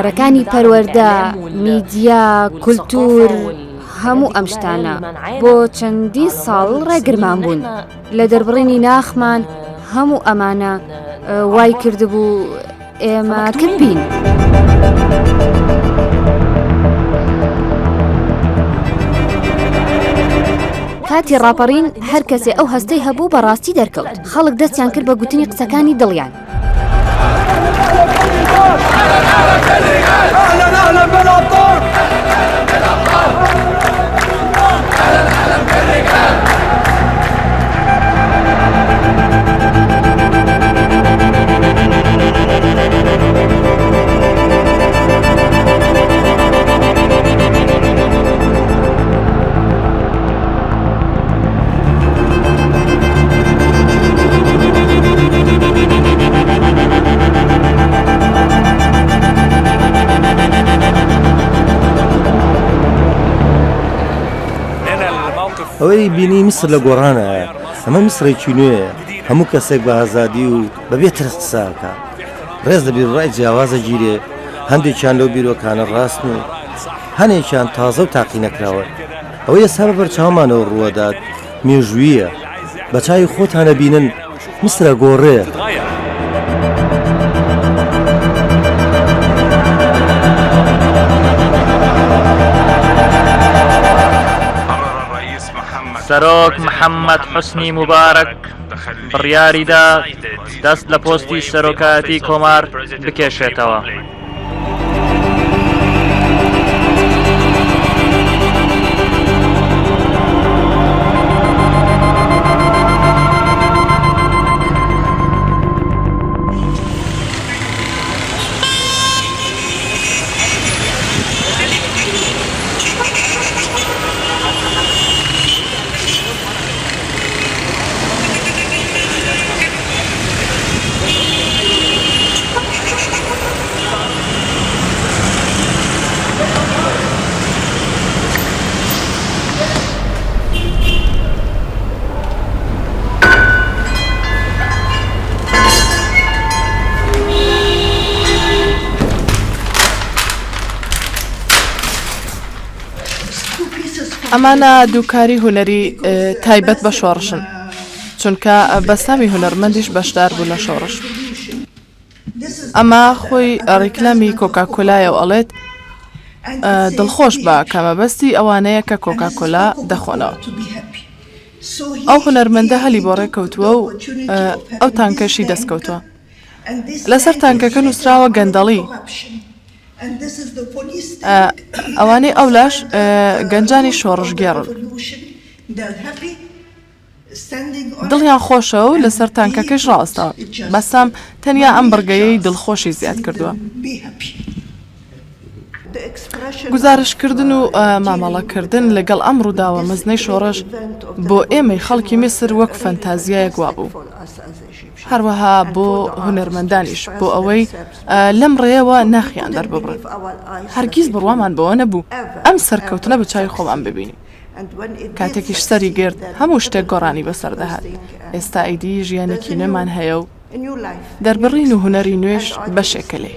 بوارەکانی پەروەردە، میدیا، کولتوور، هەموو ئەم شتانە بۆ چەندین ساڵ ڕێگرمان بوون لە دەربڕینی ناخمان هەموو ئەمانە وای کردبوو ئێمە کپ بین. کاتی ڕاپەڕین هەر کەسێ ئەو هەستەی هەبوو بەڕاستی دەرکەوت خەڵک دەستیان کرد بە گوتنی قسەکانی دڵیان. ئەوەی بینی میسر لە گۆڕانایە، ئەمە میسرێکی نوێیە، هەموو کەسێک بە ئازادی و بەبێ ترس قسە ئەکا، ڕێز لە بیروڕای جیاواز ئەگیرێ، هەندێکیان لەو بیرۆکانە ڕاستن و هەنێکیان تازە و تاقی نەکراوەن. ئەوەی ئێستا بە بەرچاومانەوە ڕووەدات مێژووییە، بە چاوی خۆتان ئەبینن میسر ئەگۆڕێ. سەرۆک محەممەد حوسنی موبارەک بڕیاریدا دەست لە پۆستی سەرۆکایەتی کۆمار بکێشێتەوە. ئەمانە دووکاری هونەری تایبەت بە شۆڕشن چونکە بەسامی هونەرمەندیش بەشدار بوو لە شۆڕش. ئەمە خۆی ڕیکلامی کۆکاکۆلایە و ئەڵێت دڵخۆش بە کە مەبەستی ئەوانەیە کە کۆکاکۆلا دەخۆنەوە. ئەو هونەرمەندە هەلی بۆ ڕێکەوتووە و ئەو تانکەشی دەستکەوتووە. لەسەر تانکەکە نووسراوە گەندەڵی. ئەوانەی ئەولاش گەنجانی شۆڕشگێڕن. دڵیان خۆشە و لەسەر تانکەکەش ڕاوەستاون. بەسام تەنیا ئەم بڕگەیەی دڵخۆشی زیاد کردووە. گوزارشتکردن و مامەڵەکردن لەگەڵ ئەم ڕووداوە مەزنەی شۆڕش بۆ ئێمەی خەڵکی میسر وەک فەنتازیایەک وابوو. هەروەها بۆ هونەرمەندانیش بۆ ئەوەی لەم ڕێیەوە ناخیان دەرببڕن. هەرگیز بڕوامان بەوە نەبوو ئەم سەرکەوتنە بە چاوی خۆمان ببینین. کاتێکیش سەری گرت هەموو شتێک گۆڕانی بەسەر دەهات. ئێستا ئیدی ژیانێکی نوێمان هەیە و دەربڕین و هونەری نوێش بەشێکە لێی.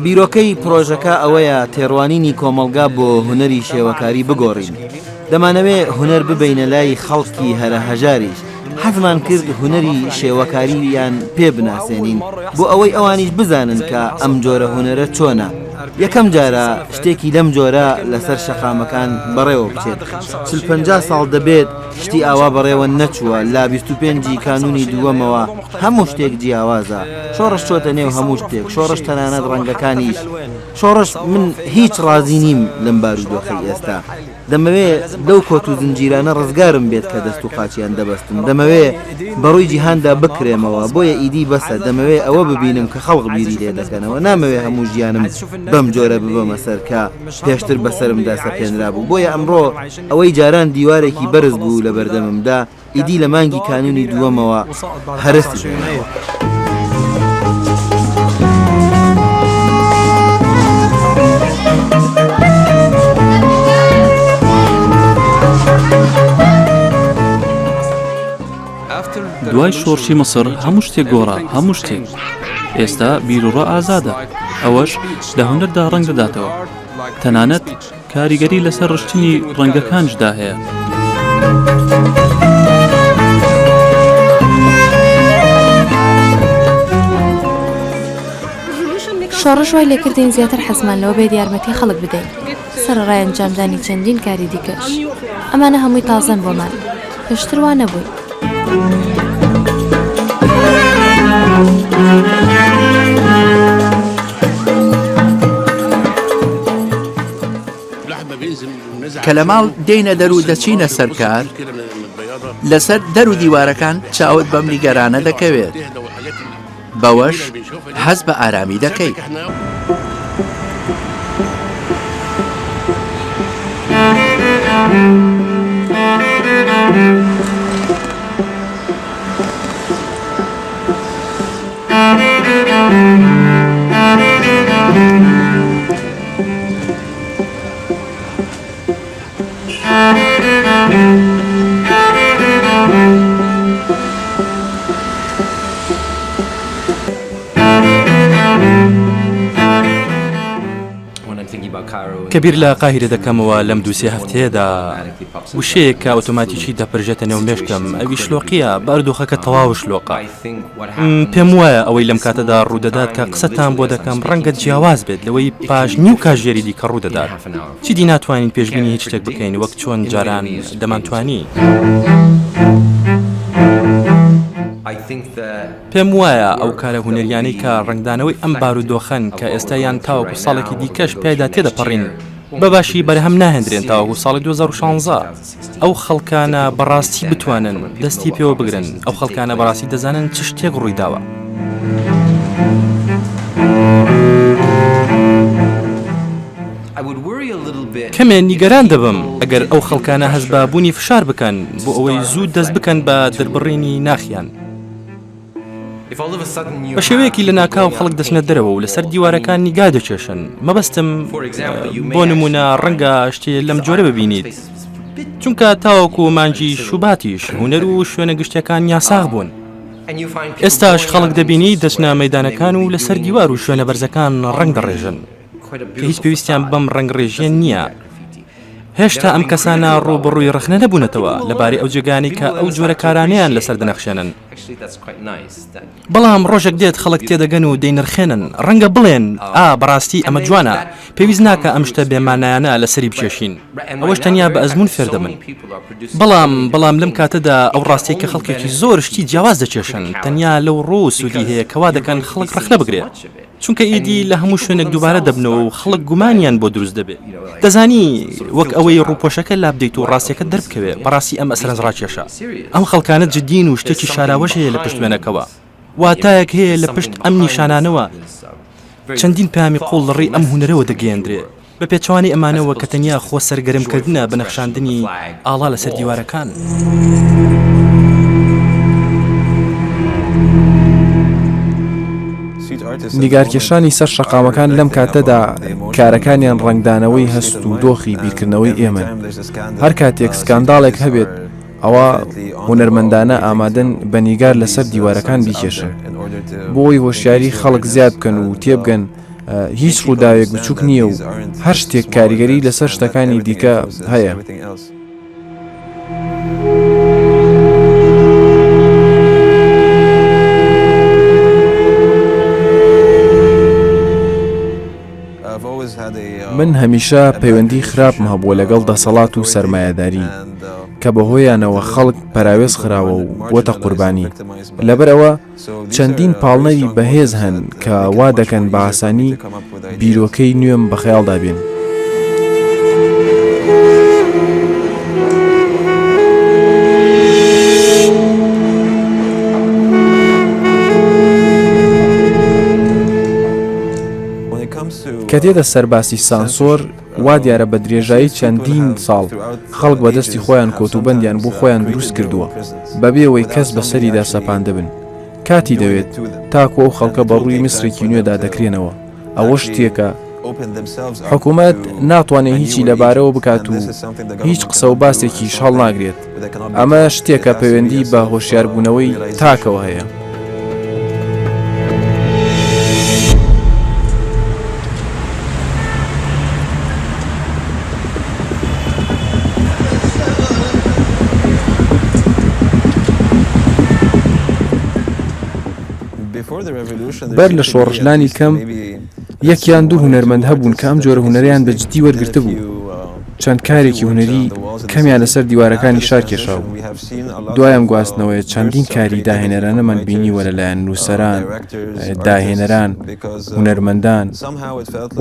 بیرۆکەی پرۆژەکە ئەوەیە تێڕوانینی کۆمەڵگا بۆ هونەری شێوەکاری بگۆڕین. دەمانەوێ هونەر ببەینە لای خەڵکی هەرە هەژاریش. حەزمان کرد هونەری شێوەکارییان پێ بناسێنین بۆ ئەوەی ئەوانیش بزانن کە ئەم جۆرە هونەرە چۆنە. یەکەم جارە شتێکی لەم جۆرە لەسەر شەقامەکان بەڕێوە بچێت. چل 50 ساڵ دەبێت شتی ئاوا بەڕێوە نەچووە، لە 25 ی کانوونی دووەمەوە هەموو شتێک جیاوازە. شۆڕش چۆتە نێو هەموو شتێک، شۆڕش تەنانەت ڕەنگەکانیش. شۆڕش، من هیچ ڕازی نیم لەم بارودۆخەی ئێستا. دەمەوێ لەو کۆت و زنجیرانە ڕزگارم بێت کە دەست و قاچیان دەبەستم. دەمەوێ بەڕووی جیهاندا بکرێمەوە. بۆیە ئیدی بەسە. دەمەوێ ئەوە ببینم کە خەڵک بیری لێ دەکەنەوە. نامەوێ هەموو ژیانم بەم جۆرە ببەمە سەر کە پێشتر بەسەرمدا سەپێنرابوو. بۆیە ئەمڕۆ ئەوەی جاران دیوارێکی بەرز بوو لەبەردەممدا، ئیدی لە مانگی کانوونی دووەمەوە هەرەسی هێناوە. دوای شۆڕشی میسڕ هەموو شتێک گۆڕا، هەموو شتێک. ئێستا بیروڕا ئازادە، ئەوەش لە هونەردا ڕەنگ دەداتەوە. تەنانەت کاریگەری لەسەر ڕشتنی ڕەنگەکانشدا هەیە. شۆڕش وای لێکردین زیاتر حەزمان لەوە بێت یارمەتی خەڵک بدەین، سەرەڕای ئەنجامدانی چەندین کاری دیکەش. ئەمانە هەمووی تازەن بۆمان، پێشتر وا نەبووین. کە لە ماڵ دێینە دەر و دەچینە سەر کار، لەسەر دەر و دیوارەکان چاوت بەم نیگەرانە دەکەوێت. بەوەش هەست بە ئارامی دەکەیت. کە بیر لە قاهیرە دەکەمەوە لەم دوو سێ هەفتەیەدا وشەیەک کە ئۆتۆماتیکی دەپرژێتە نێو مێشکم ئەوی شلۆقییە، بارودۆخەکە تەواو شلۆقە. پێم وایە ئەوەی لەم کاتەدا ڕوودەدات کە قسەتان بۆ دەکەم ڕەنگە جیاواز بێت لەوەی پاش نیو کاژێری دیکە ڕوودەدات. چیدی ناتوانین پێشبینی هیچ شتێک بکەین وەک چۆن جاران دەمانتوانی. پێم وایە ئەو کارە هونەریانەی کە ڕەنگدانەوەی ئەم بارودۆخەن کە ئێستا یان تاوەکو ساڵێکی دیکەش پیایدا تێدەپەڕین بە باشی بەرهەم ناهێندرێن تاوەکو ساڵی 2016 ئەو خەڵکانە بەڕاستی بتوانن دەستی پێوە بگرن ئەو خەڵکانە بەڕاستی دەزانن چ شتێک ڕوویداوە. کەمێ نیگەران دەبم ئەگەر ئەو خەڵکانە هەست بە بوونی فشار بکەن بۆ ئەوەی زوو دەست بکەن بە دەربڕینی ناخیان. بە شێوەیەکی لەناکاو خەڵک دەچنە دەرەوە و لەسەر دیوارەکان نیگا دەکێشن، مەبەستم بۆ نموونە ڕەنگە شتێ لەم جۆرە ببینیت، چونکە تاوەکو مانگی شوباتیش هونەر و شوێنە گشتیەکان یاساغ بوون. ئێستاش خەڵک دەبینی دەچنە مەیدانەکان و لەسەر دیوار و شوێنە بەرزەکان ڕەنگ دەڕێژن. کە هیچ پێویستیان بەم ڕەنگڕێژییە نییە. هێشتا ئەم کەسانە ڕووبەڕووی ڕەخنە نەبوونەتەوە لەبارەی ئەو جێگایانەی کە ئەو جۆرە کارانەیان لەسەر دەنەخشێنن. بەڵام ڕۆژێک دێت خەڵک تێدەگەن و دەینرخێنن، ڕەنگە بڵێن، ئا، بەڕاستی ئەمە جوانە، پێویست ناکا ئەم شتە بێمانایانە لەسەری بکێشین. ئەوەش تەنیا بە ئەزموون فێر دەبن. بەڵام، بەڵام لەم کاتەدا ئەو ڕاستیەی کە خەڵکێکی زۆر شتی جیاواز دەکێشن، تەنیا لەو ڕوو سوودی هەیە کە وا دەکەن خەڵک ڕەخنە بگرێ. چونکە ئیدی لە هەموو شوێنێک دووبارە دەبنەوە و خەڵک گومانیان بۆ دروست دەبێ. دەزانی، وەک ئەوەی ڕووپۆشەکە لابدەیت و ڕاستیەکە دەربکەوێ، بەڕاستی ئەمە سەرنجڕاکێشە. ئەم خەڵکانە جدین و شتێکی شاراوەش هەیە لە پشت وێنەکەوە. واتایەک هەیە لە پشت ئەم نیشانانەوە. چەندین پەیامی قووڵ لە ڕێی ئەم هونەرەوە دەگەیەندرێ. بە پێچەوانەی ئەمانەوە کە تەنیا خۆ سەرگەرم کردنە بە نەخشاندنی ئاڵا لەسەر دیوارەکان. نیگارکێشانی سەر شەقامەکان لەم کاتەدا کارەکانیان ڕەنگدانەوەی هەست و دۆخی بیرکردنەوەی ئێمەن. هەر کاتێک سکانداڵێک هەبێت، ئەوا هونەرمەندانە ئامادەن بە نیگار لەسەر دیوارەکان بیکێشن بۆ ئەوەی هۆشیاری خەڵک زیاد بکەن و تێبگەن هیچ ڕووداوێک بچووک نییە و هەر شتێک کاریگەری لەسەر شتەکانی دیکە هەیە. من هەمیشە پەیوەندی خراپم هەبووە لەگەڵ دەسەڵات و سەرمایەداری. کە بەهۆیانەوە خەڵک پەراوێز خراوە و بووەتە قوربانی. لەبەرئەوە چەندین پاڵنەری بەهێز هەن کە وا دەکەن بە ئاسانی بیرۆکەی نوێم بە خەیاڵدا بێن. کە دێتە سەر باسی سانسۆر، وا دیارە بە درێژایی چەندین ساڵ خەڵک بە دەستی خۆیان کۆتوبەندیان بۆ خۆیان دروست کردووە بەبێ ئەوەی کەس بەسەریدا سەپاندبن. کاتی دەوێت تاکو ئەو خەڵکە بە ڕووی میسرێکی نوێدا دەکرێنەوە. ئەوە شتێکە حکوومەت ناتوانێت هیچی لەبارەوە بکات و هیچ قسە و باسێکیش هەڵناگرێت. ئەمە شتێکە پەیوەندی بە هۆشیاربوونەوەی تاکەوە هەیە. بەر لە شۆڕش لانی کەم یەک یان دوو هونەرمەند هەبوون کە ئەم جۆرە هونەرەیان بە جدی وەرگرتبوو. چەند کارێکی هونەری کەمیان لەسەر دیوارەکانی شار کێشابوو. دوای ئەم گواستنەوەیە چەندین کاری داهێنەرانەمان بینیوە لەلایەن نووسەران، داهێنەران، هونەرمەندان،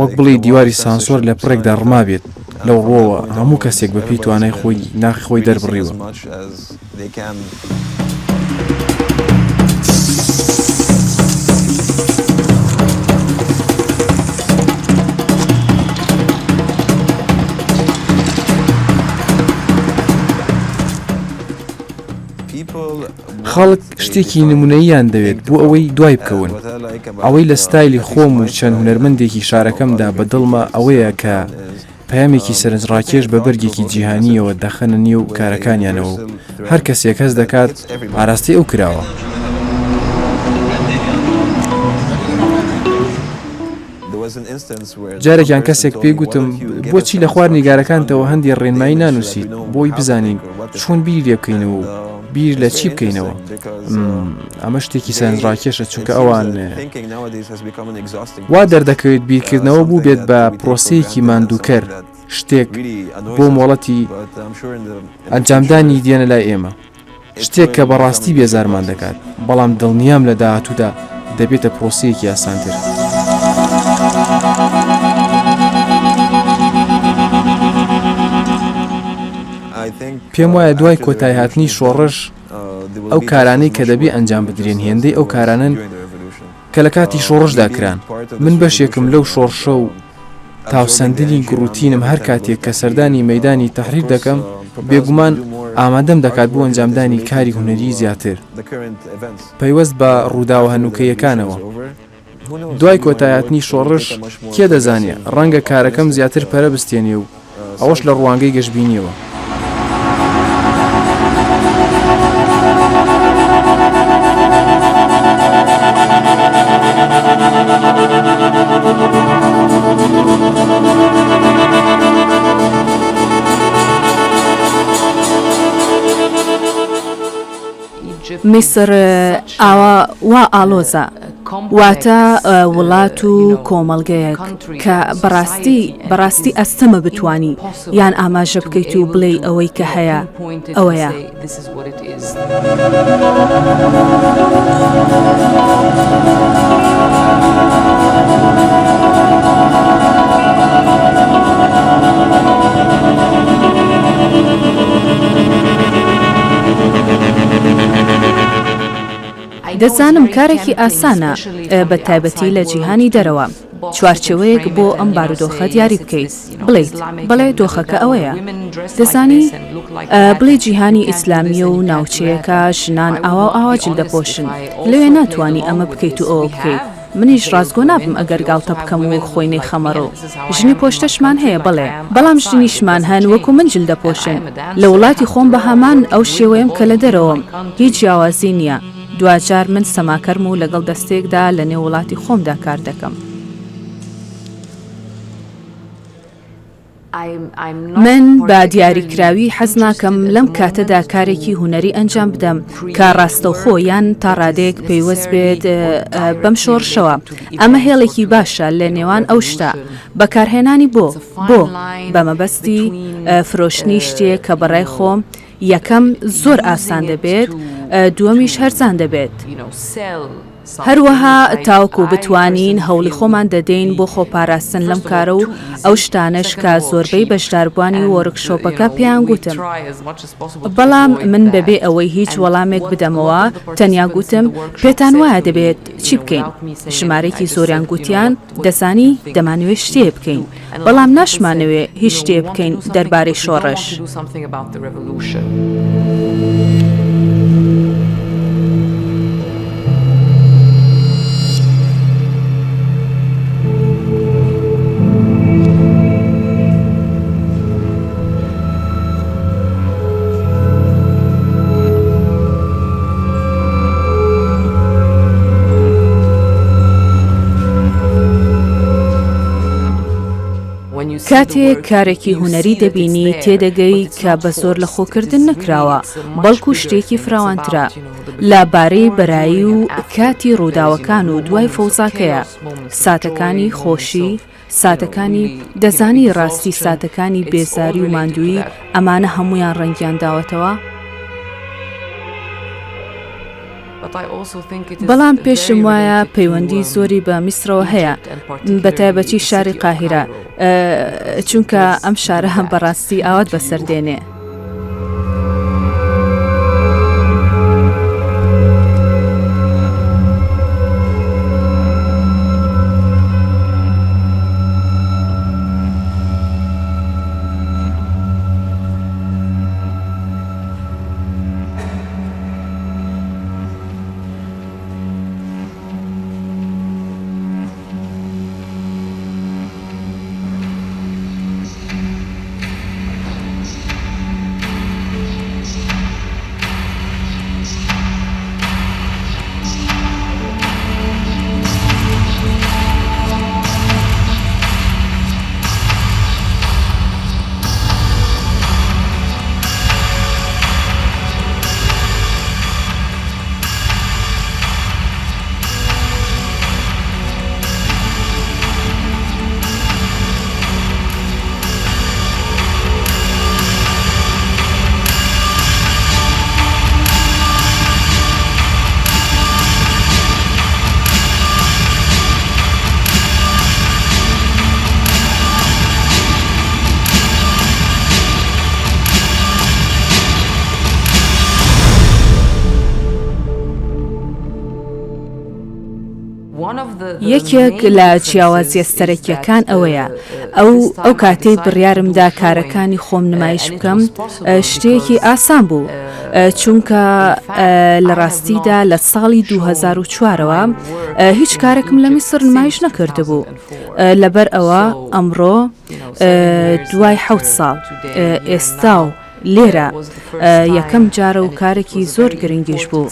وەک بڵێی دیواری سانسۆر لە پڕێکدا ڕمابێت، لەو ڕووەوە هەموو کەسێک بەپێی توانای خۆی ناخی خۆی دەربڕیوە. خەڵک شتێکی نمونەییان دەوێت بۆ ئەوەی دوای بکەون. ئەوەی لە ستایلی خۆم و چەند هونەرمەندێکی شارەکەمدا بەدڵمە ئەوەیە کە پەیامێکی سەرنجڕاکێش بە بەرگێکی جیهانییەوە دەخەنە نێو کارەکانیانەوە و هەر کەسێک هەست دەکات ئاراستەی ئەو کراوە. جارێکیان کەسێک پێی گوتم بۆچی لە خوار نیگارەکانتەوە هەندێ ڕێنمایی نانووسیت بۆی بزانین چۆن بیری لێ بکەینەوە و بیر لە چی بکەینەوە. ئەمە شتێکی سەرنجڕاکێشە چونکە ئەوان وا دەردەکەوێت بیرکردنەوە بووبێت بە پرۆسەیەکی ماندووکەر، شتێک بۆ مۆڵەتی ئەنجامدانی دێنە لای ئێمە، شتێک کە بەڕاستی بێزارمان دەکات، بەڵام دڵنیام لە داهاتوودا دەبێتە پرۆسەیەکی ئاسانتر. پێم وایە دوای کۆتایهاتنی شۆڕش، ئەو کارانەی کە دەبێ ئەنجام بدرێن هێندەی ئەو کارانەن کە لە کاتی شۆڕشدا کران. من بەشێکم لەو شۆڕشە و تاوسەندنی گوڕوتینم هەر کاتێک کە سەردانی مەیدانی تەحریر دەکەم، بێگومان ئامادەم دەکات بۆ ئەنجامدانی کاری هونەریی زیاتر پەیوەست بە ڕووداوە هەنووکەییەکانەوە. دوای کۆتایهاتنی شۆڕش، کێ دەزانێ، ڕەنگە کارەکەم زیاتر پەرە بستێنێ و ئەوەش لە ڕوانگەی گەشبینییەوە. میسر ئاوا وا ئاڵۆزە، واتە وڵات و کۆمەڵگەیەک کە بەڕاستی بەڕاستی ئەستەمە بتوانی یان ئاماژە بکەیت و بڵێی ئەوەی کە هەیە ئەوەیە. دەزانم کارێکی ئاسانە، بە تایبەتی لە جیهانی دەرەوە، چوارچێوەیەک بۆ ئەم بارودۆخە دیاری بکەیت، بڵێیت، بەڵێ دۆخەکە ئەوەیە. دەزانی، بڵێی جیهانی ئیسلامییە و ناوچەیەکە ژنان ئاوا و ئاوا جل دەپۆشن، لەوێ ناتوانی ئەمە بکەیت و ئەوە بکەیت. منیش ڕاستگۆ نابم ئەگەر گاڵتە بکەم و خۆی نەیخەمە ڕوو. ژنی پۆشتەشمان هەیە، بەڵێ. بەڵام ژنیشمان هەن وەکو من جل دەپۆشن. لە وڵاتی خۆم بە هەمان ئەو شێوەیەم کە لە دەرەوەم. هیچ جیاوازی نییە. دواجار من سەماکەرم و لەگەڵ دەستەیەکدا لە نێو وڵاتی خۆمدا کار دەکەم. من بە دیاریکراوی حەز ناکەم لەم کاتەدا کارێکی هونەری ئەنجام بدەم کە ڕاستەوخۆ یان تا ڕادەیەک پەیوەست بێت بەم شۆڕشەوە. ئەمە هێڵێکی باشە لە نێوان ئەو شتە، بەکارهێنانی بۆ، بۆ، بە مەبەستی فرۆشتنی شتێک کە بەڕای خۆم. یەکەم زۆر ئاسان دەبێت، دووەمیش هەرزان دەبێت. هەروەها تاوەکو بتوانین هەوڵی خۆمان دەدەین بۆ خۆپاراستن لەم کارە و ئەو شتانەش کە زۆربەی بەشداربووانی وۆرکشۆپەکە پێیان گوتم. بەڵام من بەبێ ئەوەی هیچ وەڵامێک بدەمەوە تەنیا گوتم پێتان وایە دەبێت چی بکەین؟ ژمارەیەکی زۆریان گوتیان دەزانی دەمانەوێ شتێ بکەین، بەڵام ناشمانەوێ هیچ شتێ بکەین دەربارەی شۆڕش. کاتێک کارێکی هونەری دەبینی تێدەگەی کە بە زۆر لەخۆکردن نەکراوە، بەڵکو شتێکی فراوانترە، لە بارەی بەرایی و کاتی ڕووداوەکان و دوای فەوزاکەیە، ساتەکانی خۆشی، ساتەکانی، دەزانی ڕاستی ساتەکانی بێزاری و ماندوویی ئەمانە هەموویان ڕەنگیان داوەتەوە؟ بەڵام پێشم وایە پەیوەندی زۆری بە میسرەوە هەیە بەتایبەتی شاری قاهیرە چونکە ئەم شارە هەم بەڕاستی ئاوات بەسەر دێنێ. یەکێک لە جیاوازییە سەرەکییەکان ئەوەیە، ئەو ئەو کاتەی بڕیارم دا کارەکانی خۆم نمایش بکەم، شتێکی ئاسان بوو، چونکە لە ڕاستیدا لە ساڵی 2004 ەوە هیچ کارێکم لە میسر نمایش نەکردبوو. لەبەر ئەوە ئەمڕۆ دوای حەوت ساڵ ئێستا و لێرە یەکەم جارە و کارێکی زۆر گرنگیش بوو.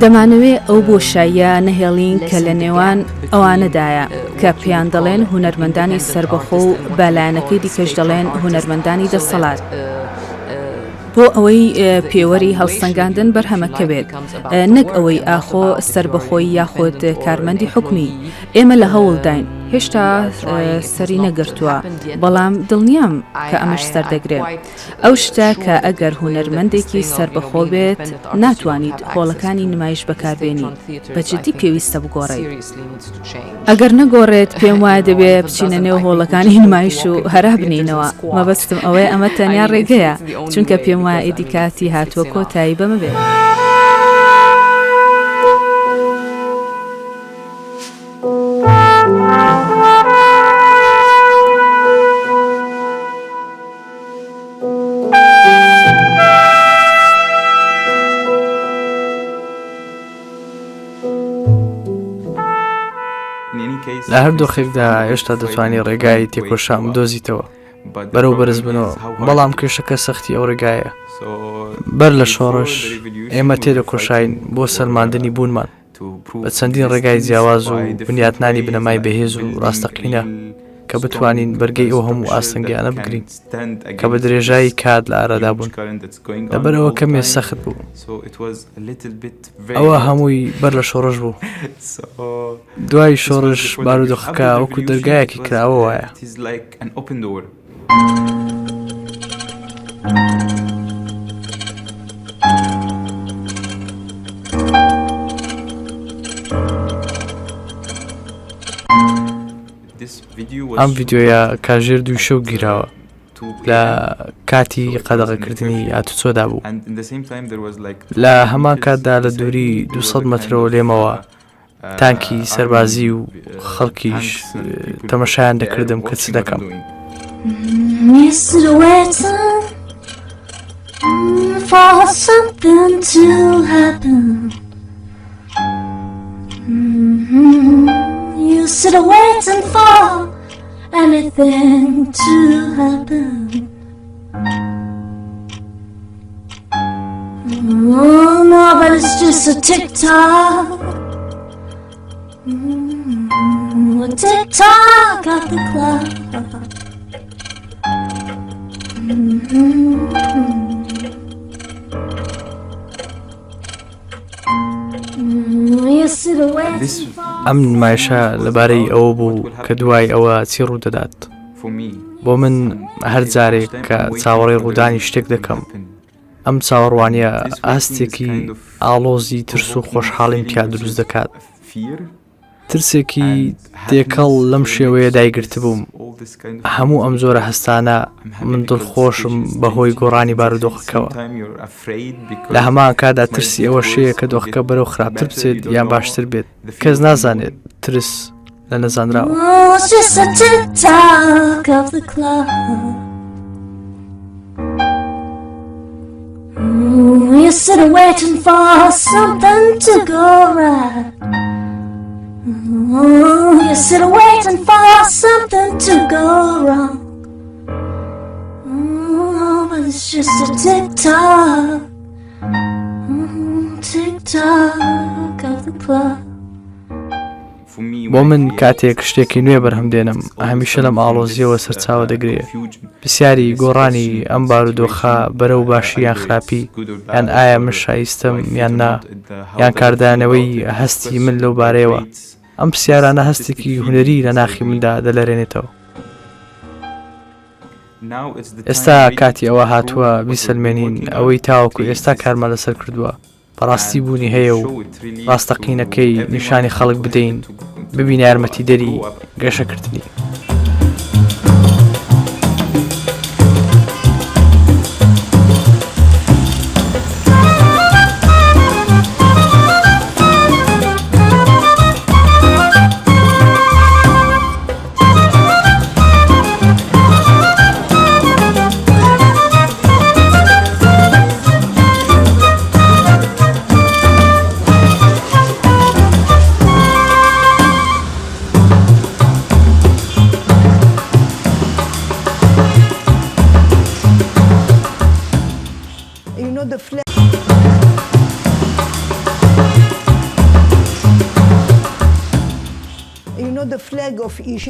دەمانەوێ ئەو بۆشاییە نەهێڵین کە لە نێوان ئەوانەدایە کە پێیان دەڵێن هونەرمەندانی سەربەخۆ و بە لایەنەکەی دیکەش دەڵێن هونەرمەندانی دەسەڵات. بۆ ئەوەی پێوەری هەڵسەنگاندن بەرهەمەکە بێت نەک ئەوەی ئاخۆ سەربەخۆی یاخود کارمەندی حکومی. ئێمە لە هەوڵداین، هێشتا سەری نەگرتووە، بەڵام دڵنیام کە ئەمەش سەردەگرێ. ئەو شتە کە ئەگەر هونەرمەندێکی سەربەخۆ بێت ناتوانیت هۆڵەکانی نمایش بەکاربێنی، بە جدی پێویستە بگۆڕێیت. ئەگەر نەگۆڕێت پێم وایە دەبێ بچینە نێو هۆڵەکانی نمایش و هەرا بنێینەوە، مەبەستم ئەوەیە ئەمە تەنیا ڕێگەیە، چونکە پێم وایە ئیدی کاتی هاتووە کۆتایی بەمە بێت. لە هەر دۆخێکدا هێشتا دەتوانی ڕێگای تێکۆشان بدۆزیتەوە بەرەو بەرزبوونەوە، بەڵام کێشەکە سەختی ئەو ڕێگایە. بەر لە شۆڕش ئێمە تێدەکۆشاین بۆ سەلماندنی بوونمان بە چەندین ڕێگای جیاواز و بنیاتنانی بنەمای بەهێز و ڕاستەقینە. کە بتوانین بەرگەی ئەو هەموو ئاستەنگیانە بگرین کە بە درێژایی کات لە ئارادا بوون. لەبەرئەوە کەمێ سەخت بوو. ئەوە هەمووی بەر لە شۆڕش بوو. دوای شۆڕش بارودۆخەکە وەکو دەرگایەکی کراوە وایە. ئەم ڤیدیۆیە کاژێر دووی شەو گیراوە لە کاتی قەدەغەکردنی هاتوچۆدا بوو لە هەمان کاتدا لە دووری 200 مەترەوە لێمەوە تانکی سەربازی و خەڵکیش تەمەشایان دەکردم کە چ دەکەم. Anything to happen. Oh no, but it's just a tick tock. Mm, a tick tock of the clock. Mm-hmm. ئەم نمایشە لەبارەی ئەوە بوو کە دوای ئەوە چی ڕوودەدات. بۆ من هەر جارێک کە چاوەڕێی ڕوودانی شتێک دەکەم، ئەم چاوەڕوانییە ئاستێکی ئاڵۆزی ترس و خۆشحاڵیم تیا دروست دەکات. ترسێکی تێکەڵ لەم شێوەیە دایگرتبووم. هەموو ئەم جۆرە هەستانە من دڵخۆشم بەهۆی گۆڕانی بارودۆخەکەوە. لە هەمان کاتدا ترسی ئەوەش هەیە کە دۆخەکە بەرەو خراپتر بچێت یان باشتر بێت. کەس نازانێت ترس لە نەزانراوە. You're sitting waiting for something to go right. You're sitting waiting for something to go wrong. Oh, but it's just a tick tock, tick tock of the clock. بۆ من کاتێک شتێکی نوێ بەرهەم دێنم هەمیشە لەم ئاڵۆزییەوە سەرچاوە دەگرێ. پرسیاری گۆڕانی ئەم بارودۆخە بەرەو باشی یان خراپی، یان ئایا من شایستەم یان نا، یان کاردانەوەی هەستی من لەو بارەیەوە، ئەم پرسیارانە هەستێکی هونەری لە ناخی مندا دەلەرێنێتەوە. ئێستا کاتی ئەوە هاتووە بیسەلمێنین ئەوەی تاوەکو ئێستا کارمان لەسەر کردووە، بەڕاستی بوونی هەیە و ڕاستەقینەکەی نیشانی خەڵک بدەین ببینە یارمەتیدەری گەشەکردنی.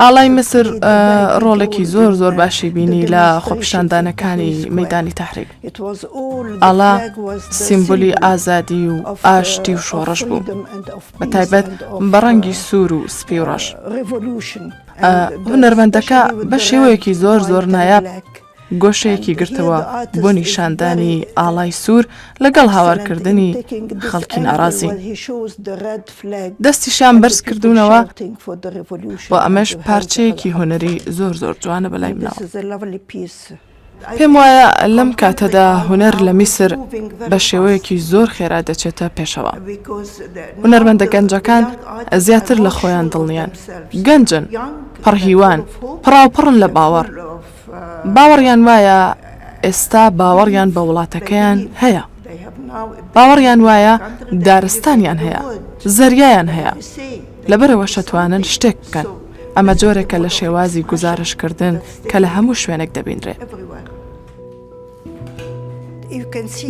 ئاڵای میسر ڕۆڵێکی زۆر زۆر باشی بینی لە خۆپیشاندانەکانی مەیدانی تەحریر. ئاڵا سیمبولی ئازادی و ئاشتی و شۆڕش بوو، بە تایبەت بە ڕەنگی سوور و سپی و ڕەش. هونەرمەندەکە بە شێوەیەکی زۆر زۆر نایاب گۆشەیەکی گرتەوە بۆ نیشاندانی ئاڵای سوور لەگەڵ هاوارکردنی خەڵکی ناڕازی. دەستیشیان بەرز کردوونەوە و ئەمەش پارچەیەکی هونەری زۆر زۆر جوانە بەلای منەوە. پێم وایە لەم کاتەدا هونەر لە میسر بە شێوەیەکی زۆر خێرا دەچێتە پێشەوە. هونەرمەندە گەنجەکان زیاتر لە خۆیان دڵنیان. گەنجن، پڕهیوان، پڕاوپڕن لە باوەڕ. باوەڕیان وایە ئێستا باوەڕیان بە وڵاتەکەیان هەیە. باوەڕیان وایە دارستانیان هەیە، زەریایان هەیە. لەبەرئەوەش ئەتوانن شتێک بکەن. ئەمە جۆرێکە لە شێوازی گوزارشتکردن کە لە هەموو شوێنێک دەبینرێ.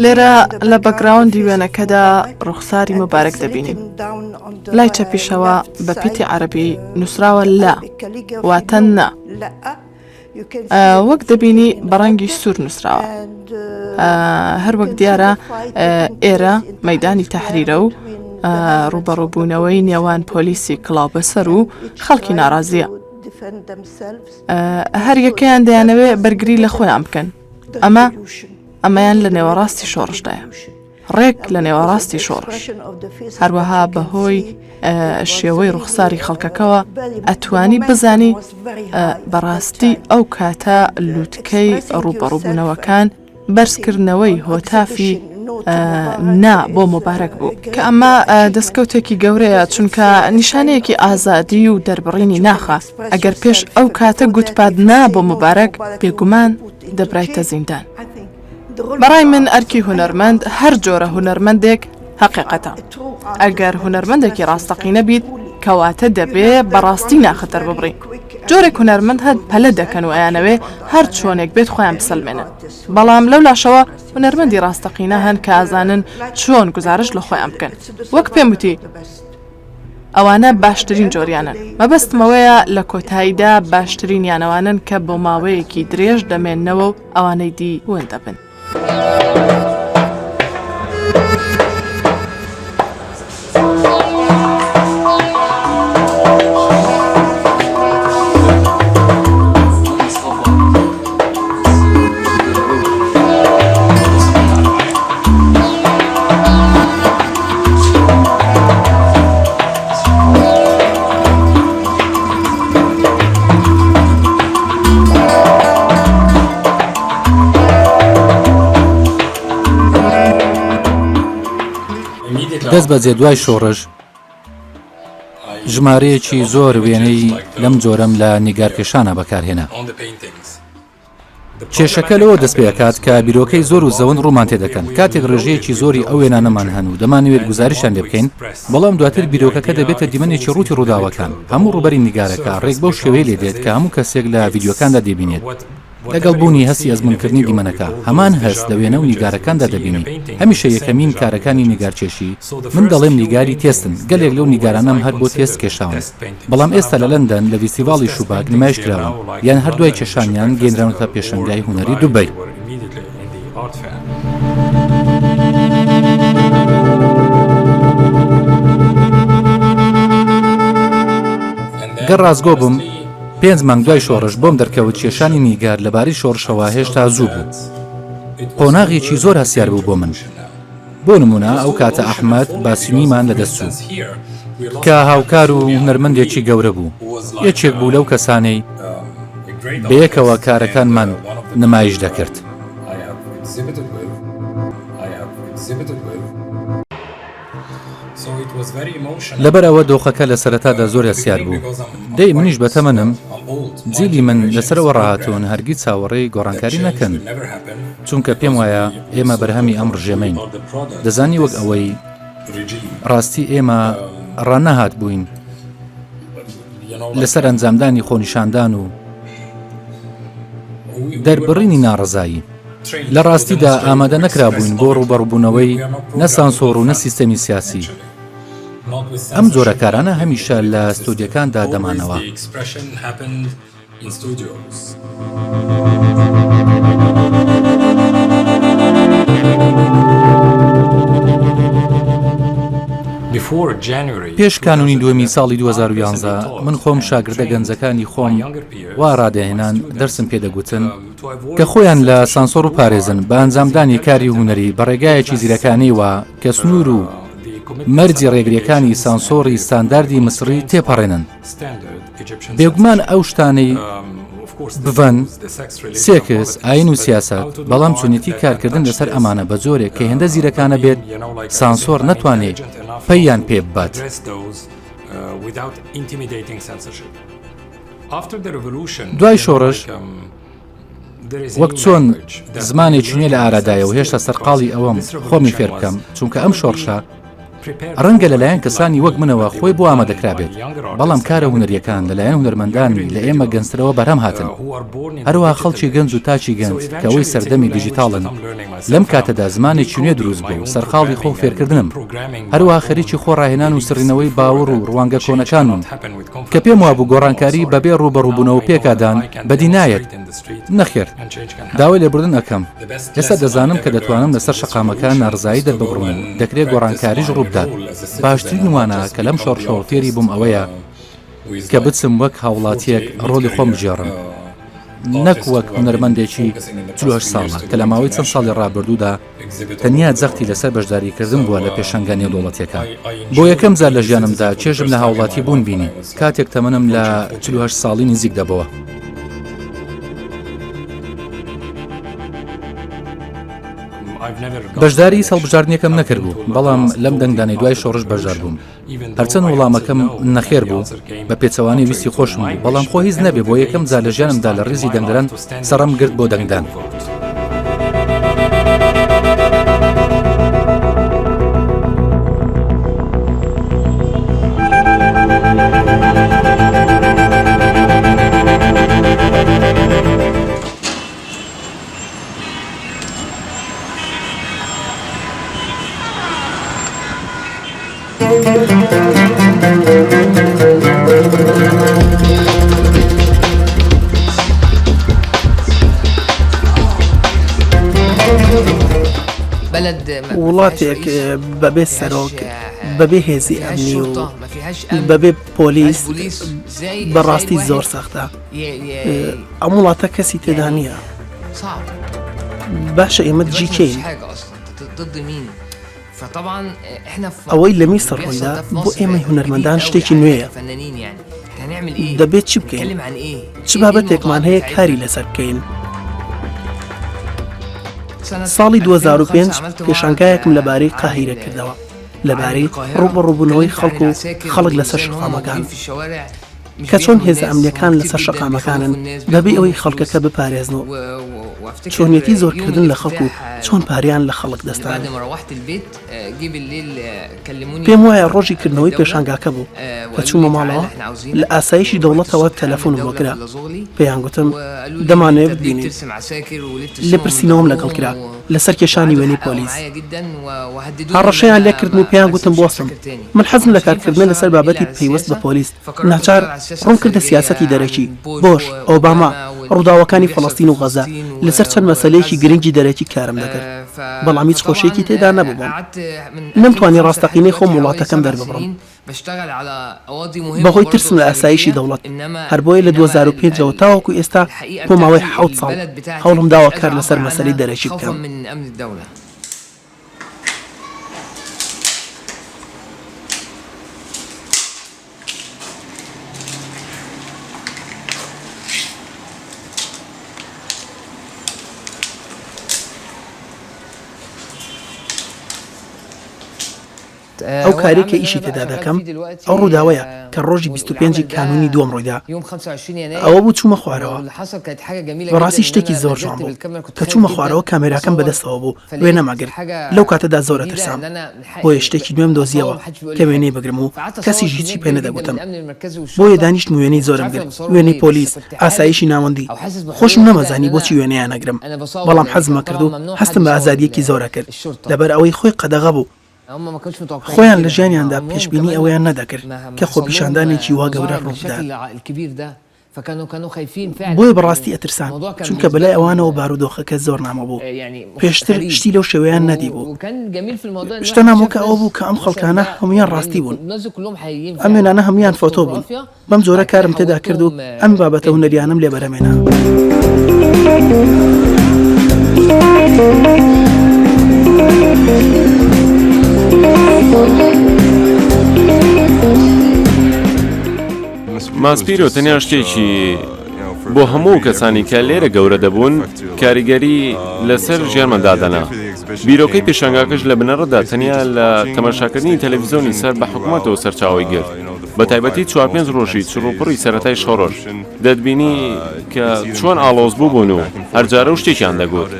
لێرە لە بەکگراوندی وێنەکەدا ڕوخساری موبارەک دەبینین. لای چەپیشەوە بە پیتی عەرەبی نووسراوە لا، واتە نا. وەک دەبینی بە ڕەنگی سوور نووسراوە. هەر وەک دیارە ئێرە مەیدانی تەحریرە و ڕووبەڕووبوونەوەی نێوان پۆلیسی کڵاوبەسەر و خەڵکی ناڕازییە. هەر یەکەیان دەیانەوێ بەرگری لە خۆیان بکەن. ئەمە ئەمەیان لە نێوەڕاستی شۆڕشدایە ڕێک لە نێوەڕاستی شۆڕش هەروەها بەهۆی شێوەی ڕوخساری خەڵکەکەوە ئەتوانی بزانی بەڕاستی ئەو کاتە لووتکەی ڕووبەڕووبوونەوەکان بەرزکردنەوەی هۆتافی نا بۆ مبارەک بوو کە ئەمە دەستکەوتێکی گەورەیە چونکە نیشانەیەکی ئازادی و دەربڕینی ناخە ئەگەر پێش ئەو کاتە گوتپاد نا بۆ مبارەک بێگومان دەبرایتە زیندان. بەڕای من ئەرکی هونەرمەند هەر جۆرە هونەرمەندێک هەقیقەتە. ئەگەر هونەرمەندێکی ڕاستەقینە بیت کەواتە دەبێ بەڕاستی ناخت دەرببڕی. جۆرێک هونەرمەند هەن پەلە دەکەن و ئەیانەوێ هەر چۆنێک بێت خۆیان بسەلمێنن. بەڵام لەو لاشەوە هونەرمەندی ڕاستەقینە هەن کە ئەزانن چۆن گوزارشت لە خۆیان بکەن. وەک پێم وتی. ئەوانە باشترین جۆریانن. مەبەستم ئەوەیە لە کۆتاییدا باشترینیان ئەوانەن کە بۆ ماوەیەکی درێژ دەمێننەوە و ئەوانەی دی ون دەبن. دەست بەجێ دوای شۆڕش ژمارەیەکی زۆر وێنەی لەم جۆرەم لە نیگارکێشانە بەکارهێنا. کێشەکە لەوە دەست پێ ئەکات کە بیرۆکەی زۆر و زەوەند ڕوومان تێ دەکەن، کاتێک ڕێژەیەکی زۆری ئەو وێنانەمان هەن و دەمانەوێت گوزارشیان لێ بکەین، بەڵام دواتر بیرۆکەکە دەبێتە دیمەنێکی ڕووتی ڕووداوەکان، هەموو ڕووبەری نیگارەکە ڕێک بەو شێوەیە لێ دێت کە هەموو کەسێک لە ڤیدیۆکاندا دەیبینێت، لەگەڵ بوونی هەستی ئەزموونکردنی دیمەنەکە، هەمان هەست لە وێنە و نیگارەکاندا دەبینی، هەمیشە یەکەمین کارەکانی نیگارکێشی، من دەڵێم نیگاری تێستن، گەلێک لەو نیگارانەم هەر بۆ تێست کێشاون. بەڵام ئێستا لە لەندەن لە ڤیستیڤاڵی شوباک نمایش کراون یان هەر دوای کێشانیان گەینراونەتە پێشەنگای هونەری دوبەی. گەر ڕاستگۆ بم پێنج مانگ دوای شۆڕش بۆم دەرکەوت کێشانی نیگار لەبارەی شۆڕشەوە هێشتا زوو بوو. قۆناغێکی زۆر هەستیار بوو بۆ من. بۆ نمونە ئەو کاتە ئەحمەد باسیونیمان لەدەست چوو کە هاوکار و هونەرمەندێکی گەورە بوو، یەکێک بوو لەو کەسانەی بەیەکەوە کارەکانمان نمایش دەکرد. لەبەر ئەوە دۆخەکە لە سەرەتادا زۆر هەستیار بوو، دەی منیش بەتەمەنم، جیلی من لەسەرەوە ڕاهاتوون هەرگیز چاوەڕێی گۆڕانکاری نەکەن. چونکە پێم وایە ئێمە بەرهەمی ئەم ڕژێمەین دەزانی وەک ئەوەی ڕاستی ئێمە ڕانەهات بووین لەسەر ئەنجامدانی خۆنیشاندان و دەربڕینی ناڕزایی لە ڕاستیدا ئامادە نەکرابووین بۆ ڕووبەڕبوونەوەی نە سانسۆڕ و نە سیستەمی سیاسی ئەم جۆرە کارانە هەمیشە لە ستۆدیەکاندا دەمانەوە. پێش کانوونی دووەمی ساڵی 2011 من خۆم شاگردە گەنجەکانی خۆم وا ڕادەهێنان دەرسم پێدەگوتن کە خۆیان لە سانسۆڕ و پارێزن بە ئەنجامدانی کاری هونەری بە ڕێگایەکی زیرەکانەی وا کە سنوور و مەرجی ڕێگریەکانی سانسۆڕی ستانداردی مسڕی تێپەڕێنن. بێگومان ئەو شتانەی بڤەن، سێکس، ئاین و سیاسەت، بەڵام چۆنێتی کارکردن لەسەر ئەمانە بە جۆرێک کە هێندە زیرەکانە بێت سانسۆر نەتوانێت پەییان پێ ببات. دوای شۆڕش، وەک چۆن زمانێکی نوێ لە ئارادایە و هێشتا سەرقاڵی ئەوەم خۆمی فێر بکەم، چونکە ئەم شۆڕشە. ڕەنگە لەلایەن کەسانی وەک منەوە خۆی بۆ ئامادەکرابێت، بەڵام کارە هونەرییەکان لەلایەن هونەرمەندانی لە ئێمە گەنجترەوە بەرهەم هاتن. هەروەها خەڵکی گەنج و تاکی گەنج کە ئەوەی سەردەمی دیجیتاڵن، لەم کاتەدا زمانێکی نوێ دروست بووە و سەرقاڵی خۆ فێرکردنم. هەروەها خەریکی خۆ ڕاهێنان و سڕینەوەی باوەڕ و ڕوانگە کۆنەکانمم کە پێم وابوو گۆڕانکاری بەبێ ڕووبەڕووبوونەوە پێکادان بەدی نایەت. نەخێر، داوای لێبوردن ئەکەم. ئێستا دەزانم کە دەتوانم لەسەر شەقامەکان ناڕەزایی دەرببڕم و دەکرێت گۆڕانکاریش ڕووبدات. باشترین وانە کە لەم شۆڕشەوە فێری بووم ئەوەیە کە بچم وەک هاوڵاتییەک ڕۆڵی خۆم بگێڕم، نەک وەک هونەرمەندێکی 48 ساڵە کە لە ماوەی چەند ساڵی ڕابردوودا تەنیا جەختی لەسەر بەشداریکردن بووە لە پێشانگا نێودەوڵەتییەکان. بۆ یەکەم جار لە ژیانمدا چێژم لە هاوڵاتی بوون بینی، کاتێک تەمەنم لە 48 ساڵی نزیک دەبۆوە. بەشداری هیچ هەڵبژاردنێکم نەکردبوو، بەڵام لەم دەنگدانەی دوای شۆڕش بەشدار بووم. هەرچەند وەڵامەکەم نەخێر بوو، بە پێچەوانەی ویستی خۆشم بوو، بەڵام خۆ هیچ نەبێ بۆ یەکەم جار لە ژیانمدا لە ڕیزی دەنگدەران سەڕم گرت بۆ دەنگدان. وڵاتێک بەبێ سەرۆک بەبێ هێزی ئەمنی و بەبێ پۆلیس بەڕاستی زۆر سەختە ئەم وڵاتە کەسی تێدا نییە باشە ئێمە دژی کێین؟ ئەوەی لە میسر ڕوویدا بۆ ئێمەی هونەرمەندان شتێکی نوێیە. دەبێت چی بکەین؟ چ بابەتێکمان هەیە کاری لەسەر بکەین؟ ساڵی 2005 پێشانگایەکم لەبارەی قاهیرە کردەوە، لەبارەی ڕووبەڕووبوونەوەی خەڵک و خەڵک لەسەر شەقامەکان. کە چۆن هێزە ئەمنیەکان لەسەر شەقامەکانن بەبێ ئەوەی خەڵکەکە بپارێزن و چۆنیەتی زۆرکردن لە خەڵک و چۆن پارەیان لە خەڵک دەستان. پێم وایە ڕۆژی کردنەوەی پێشانگاکە بوو کە چوومە ماڵەوە لە ئاسایشی دەوڵەتەوە تەلەفۆنم بۆ کرا پێیان گوتم دەمانەوێت بتبینین. لێپرسینەوەم لەگەڵ کرا لەسەر کێشانی وێنەی پۆلیس. هەڕەشەیان لێکردم و پێیان گوتم بوەستم. من حەزم لە کارکردنە لەسەر بابەتی پەیوەست بە پۆلیس، ناچار ڕووم کردە سیاسەتی دەرەکی، بۆش، ئۆباما، ڕووداوەکانی فەڵەستین و غەزە، لەسەر چەند مەسەلەیەکی گرنگی دەرەکی کارم دەکرد، بەڵام هیچ خۆشییەکی تێدا نەبوو بۆم. نەمتوانی ڕاستەقینەی خۆم وڵاتەکەم دەرببڕم. بەهۆی ترسم لە ئاسایشی دەوڵەت، هەر بۆیە لە 2005 ەوە تاوەکو ئێستا بۆ ماوەی حەوت ساڵ هەوڵم داوە کار لەسەر مەسەلەی دەرەکی بکەم. ئەو کارەی کە ئیشی تێدا دەکەم ئەو ڕووداوەیە کە ڕۆژی 25 ی کانوونی دووەم ڕوویدا. ئەوە بوو چوومە خوارەوە. بەڕاستی شتێکی زۆر جوان بوو. کە چوومە خوارەوە کامێراکەم بەدەستەوە بوو وێنەم ئەگرت. لەو کاتەدا زۆر ئەترسام. بۆیە شتێکی نوێم دۆزییەوە کە وێنەی بگرم و کەسیش هیچی پێ نەدەگوتم. بۆیە دانیشتم و وێنەی زۆرم گرت، وێنەی پۆلیس، ئاسایشی ناوەندی. خۆشم نەمەزانی بۆچی وێنەیان ئەگرم، بەڵام حەزم ئەکرد و هەستم بە ئازادییەکی زۆر ئەکرد. لەبەر ئەوەی خۆی قەدەغە بوو. خۆیان لە ژیانیاندا پێشبینی ئەوەیان نەدەکرد کە خۆپیشاندانێکی وا گەورە ڕووبدات. بۆیە بەڕاستی ئەترسان، چونکە بەلای ئەوانەوە بارودۆخەکە زۆر نامۆ بوو، پێشتر شتی لەو شێوەیان نەدیبوو. شتە نامۆکە ئەوە بوو کە ئەم خەڵکانە هەموویان ڕاستی بوون، ئەم وێنانە هەموویان فۆتۆ بوون. بەم جۆرە کارم تێدا کرد و ئەم بابەتە هونەریانەم لێ بەرهەمێنا. ماسپیرۆ تەنیا شتێکی بۆ هەموو کەسانی کە لێرە گەورە دەبوون کاریگەری لەسەر ژیانمان دادەنا. بیرۆکەی پێشانگاکەش لە بنەڕەتدا تەنیا لە تەماشاکردنی تەلەڤیزۆنی سەر بە حکومەتەوە سەرچاوەی گرت. بە تایبەتی چوار پێنج ڕۆژی چڕوپڕی سەرەتای شۆڕش، دەتبینی کە چۆن ئاڵۆز بووبوون و هەر جارە و شتێکیان دەگوت.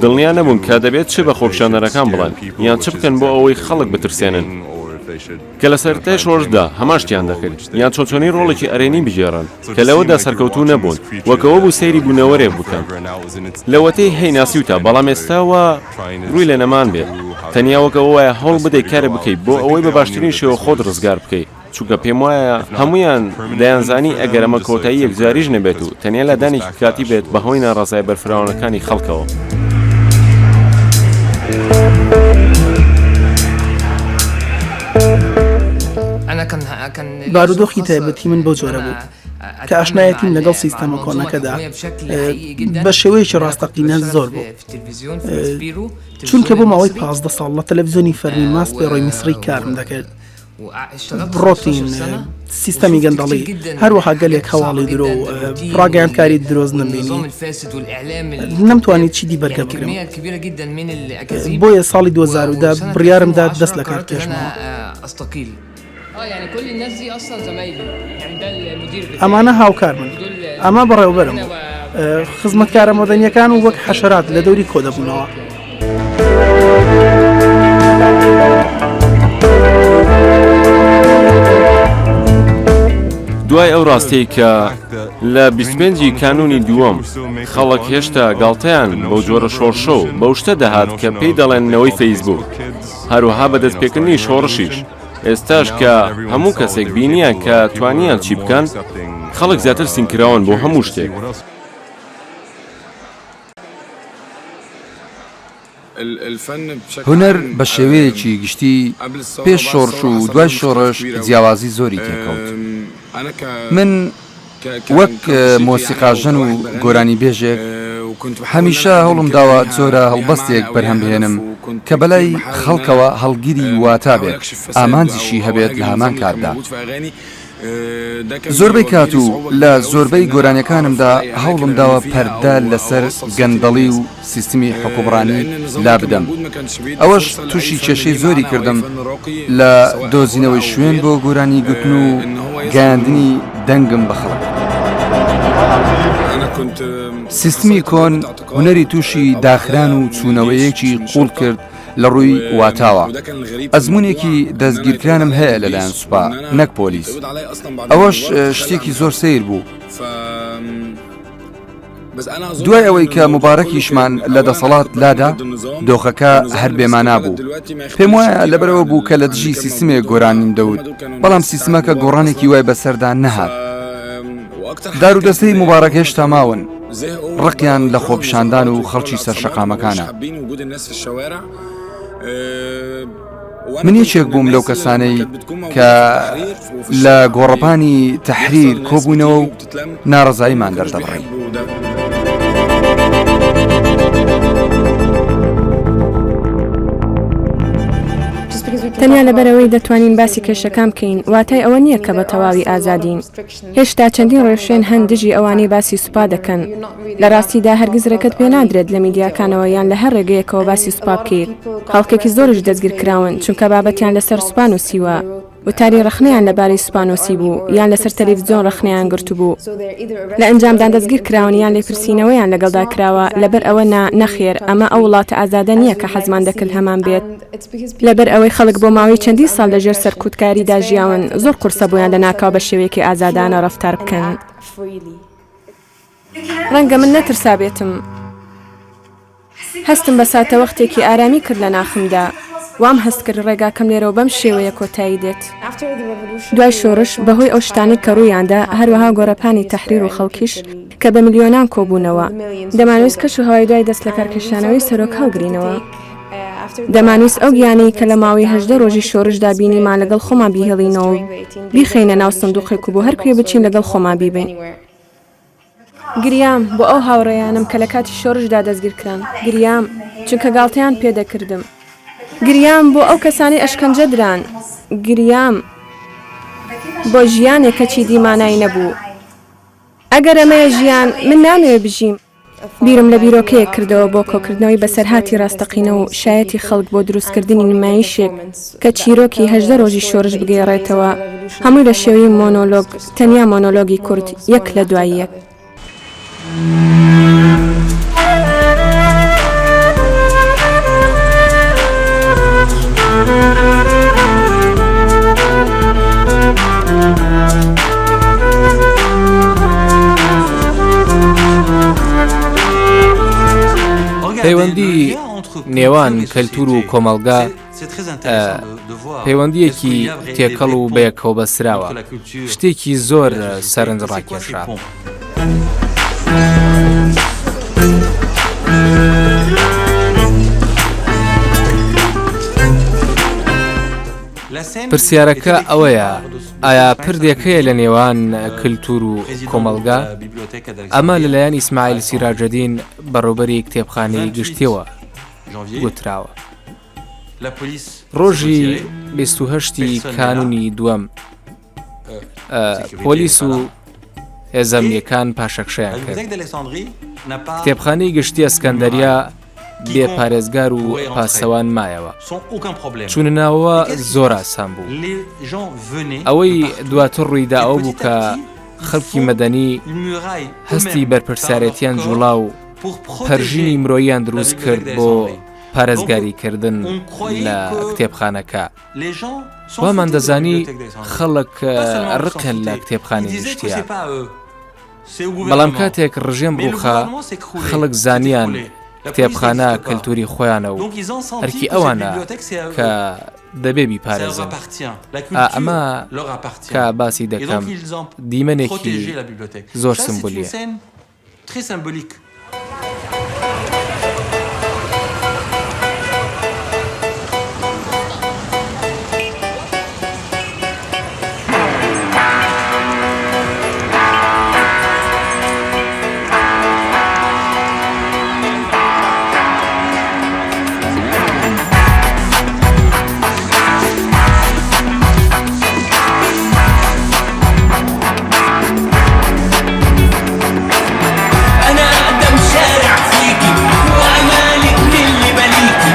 دڵنیا نەبوون کە دەبێت چ بە خۆپیشاندەرەکان بڵێن یان چ بکەن بۆ ئەوەی خەڵک بترسێنن. کە لە سەرەتای شۆڕشدا هەمان شتیان دەکرد، یان چۆنچۆنی ڕۆڵێکی ئەرێنی بگێڕن، کە لەوەدا سەرکەوتوو نەبوون، وەک ئەوە بوو سەیری بوونەوەرێک بکەن لەوەتەی هەی ناسیوتە، بەڵام ئێستا وا ڕووی لە نەمان بێت، تەنیا وەک ئەوە وایە هەوڵ بدەیت کارێک بکەیت بۆ ئەوەی بە باشترین شێوە خۆت ڕزگار بکەیت. چونکە پێموایە هەموویان دەیانزانی ئەگەر ئەمە کۆتایی یەکجاریش نەبێت و تەنیا لادانێکی کاتی بێت بەهۆی ناڕەزایە بەرفراوانەکانی خەڵکەوە. بارودۆخی تایبەتی من بەو جۆرە بوو کە ئاشنایەتیم لەگەڵ سیستەمە کۆنەکەدا بە شێوەیەکی ڕاستەقینە زۆر بوو چونکە بۆ ماوەی 15 ساڵ لە تەلەڤزیۆنی فەرمی ماسپێرۆی میسری کارم دەکرد. ڕۆتین، سیستەمی گەندەڵی، هەروەها گەلێک هەواڵی درۆ و ڕاگەیاندکاری درۆزنم بینی، نەمتوانی چیدی بەرگە بگرم، بۆیە ساڵی 2010 بڕیارم دا دەست لەکار بکێشمەوە. ئەمانە هاوکارمن، ئەمە بەڕێوەبەرم بوو، خزمەتکارە مەدەنییەکان و وەک حەشەرات لە دەوری کۆدەبوونەوە. دوای ئەو ڕاستیەی کە لە 25 ی کانوونی دووەم خەڵک هێشتا گاڵتەیان بەو جۆرە شۆڕشە و بەو شتە دەهات کە پێی دەڵێن نەوەی فەیسبووک، هەروەها بە دەستپێکردنی شۆڕشیش، ئێستاش کە هەموو کەسێک بینیان کە توانیان چی بکەن، خەڵک زیاتر سینکراون بۆ هەموو شتێک. هونەر بە شێوەیەکی گشتی پێش شۆڕش و دوای شۆڕش جیاوازی زۆری تێکەوت. من وەک مۆسیقاژەن و گۆرانیبێژێک هەمیشە هەوڵم داوە جۆرە هەڵبەستێک بەرهەم بهێنم کە بەلای خەڵکەوە هەڵگری واتا بێت، ئامانجیشی هەبێت لە هەمان کاتدا. زۆربەی کات و لە زۆربەی گۆرانیەکانمدا هەوڵم داوە پەردە لەسەر گەندەڵی و سیستمی حوکمڕانی لابدەم، ئەوەش توشی کێشەی زۆری کردم لە دۆزینەوەی شوێن بۆ گۆرانی گوتن و گەیاندنی دەنگم بە خەڵک. سیستمی کۆن هونەری توشی داخران و چوونەوەیەکی قوڵ کرد لە ڕووی واتاوە ئەزموونێکی دەستگیرکرانم هەیە لەلایەن سوپا نەک پۆلیس ئەوەش شتێکی زۆر سەیر بوو. دوای ئەوەی کە موبارەکیشمان لە دەسەڵات لادا دۆخەکە هەر بێمانا بوو پێم وایە لەبەرەوە بوو کە لە دژی سیستمێک گۆرانیم دەوت بەڵام سیستمەکە گۆڕانێکی وای بەسەردا نەهات دارودەستەی موبارەک هێشتا ماون ڕقیان لە خۆپیشاندان و خەڵکی سەر شەقامەکانە. من یەکێک بووم لەو کەسانەی کە لە گۆڕەپانی تەحریر کۆبووینەوە و ناڕەزاییمان دەردەبڕی. تەنیا لەبەرئەوەی دەتوانین باسی کێشەکان بکەین واتای ئەوە نییە کە بە تەواوی ئازادین. هێشتا چەندین ڕێوشوێن هەن دژی ئەوانەی باسی سوپا دەکەن. لە ڕاستیدا هەرگیز ڕێگەت پێ نادرێت لە میدیاکانەوە یان لە هەر ڕێگەیەکەوە باسی سوپا بکەیت. خەڵکێکی زۆریش دەستگیرکراون چونکە بابەتیان لەسەر سوپا نووسیوە، وتاری ڕەخنەیان لەبارەی سوپا نووسیبوو یان لەسەر تەلەفزیۆن ڕەخنەیان گرتبوو. لە ئەنجامدا دەستگیرکراون یان لێپرسینەوەیان لەگەڵدا کراوە. لەبەر ئەوە نا، نەخێر، ئەمە ئەو وڵاتە ئازادە نییە کە حەزمان دەکرد هەمان بێت. لەبەر ئەوەی خەڵک بۆ ماوەی چەندین ساڵ لە ژێر سەرکوتکاریدا ژیاون، زۆر قورسە بۆیان لەناکاو بە شێوەیەکی ئازادانە ڕەفتار بکەن. ڕەنگە من نەترسابێتم. هەستم بە ساتەوەختێکی ئارامی کرد لە ناخمدا. وام هەست کرد ڕێگاکەم لێرەوە بەم شێوەیە کۆتایی دێت. دوای شۆڕش، بەهۆی ئەو شتانەی کە ڕوویاندا، هەروەها گۆڕەپانی تەحریر و خەڵکیش کە بە ملیۆنان کۆبوونەوە، دەمانویست کەش و هەوای دوای دەستلەکارکێشانەوەی سەرۆک هەڵگرینەوە. دەمانویست ئەو گیانەی کە لە ماوەی 18 ڕۆژی شۆرشدا بینیمان لەگەڵ خۆمان بیهێڵینەوە و بیخەینە ناو سندوقێک و بۆ هەر کوێ بچین لەگەڵ خۆمان بیبەین. گریام بۆ ئەو هاوڕێیانەم کە لە کاتی شۆرشدا دەستگیرکران، گریام چونکە گاڵتەیان پێدەکردم، گریام بۆ ئەو کەسانەی ئەشکەنجە دران، گریام بۆ ژیانێک کە چیدی مانای نەبوو. ئەگەر ئەمەیە ژیان، من نامەوێت بژیم. بیرم لە بیرۆکەیەک کردەوە بۆ کۆکردنەوەی بەسەرهاتی ڕاستەقینە و شایەتی خەڵک بۆ دروستکردنی نمایشێک کە چیرۆکی 18 ڕۆژی شۆرش بگێڕێتەوە، هەمووی لە شێوەی مۆنۆلۆگ، تەنیا مۆنۆلۆگی کورت، یەک لە دوای یەک. پەیوەندی نێوان کەلتور و کۆمەڵگا پەیوەندیەکی تێکەڵ و بەیەکەوە بەستراوە، شتێکی زۆر سەرنجڕاکێشە. پرسیارەکە ئەوەیە ئایا پردێک هەیە لە نێوان کلتور و کۆمەڵگا؟ ئەمە لەلایەن ئیسماعیل سیراجەدین بەڕێوبەری کتێبخانەی گشتیەوە گوتراوە. ڕۆژی 28 ی کانونی دووەم پۆلیس و هێزە ئەمنییەکان پاشەکشەیان کرد. کتێبخانەی گشتی ئەسکەندەریا بێ پارێزگار و پاسەوان مایەوە. چوونە ناوەوە زۆر ئاسان بوو. ئەوەی دواتر ڕوویدا ئەوە بوو کە خەڵکی مەدەنی هەستی بەرپرسیارێتیان جوڵا و پەرژینی مرۆییان دروست کرد بۆ پارێزگاریکردن لە کتێبخانەکە. وامان دەزانی خەڵک ڕقیان لە کتێبخانەی گشتییە. بەڵام کاتێک ڕژێم ڕووخا، خەڵک زانیان کتێبخانە کەلتوری خۆیانە و ئەرکی ئەوانە کە دەبێ بیپارێزن. ئا ئەمە کە باسی دەکەم دیمەنێکی زۆر سمبولییە. Très symbolique. انا اقدم شارع فيكي وامالك من اللي بليكي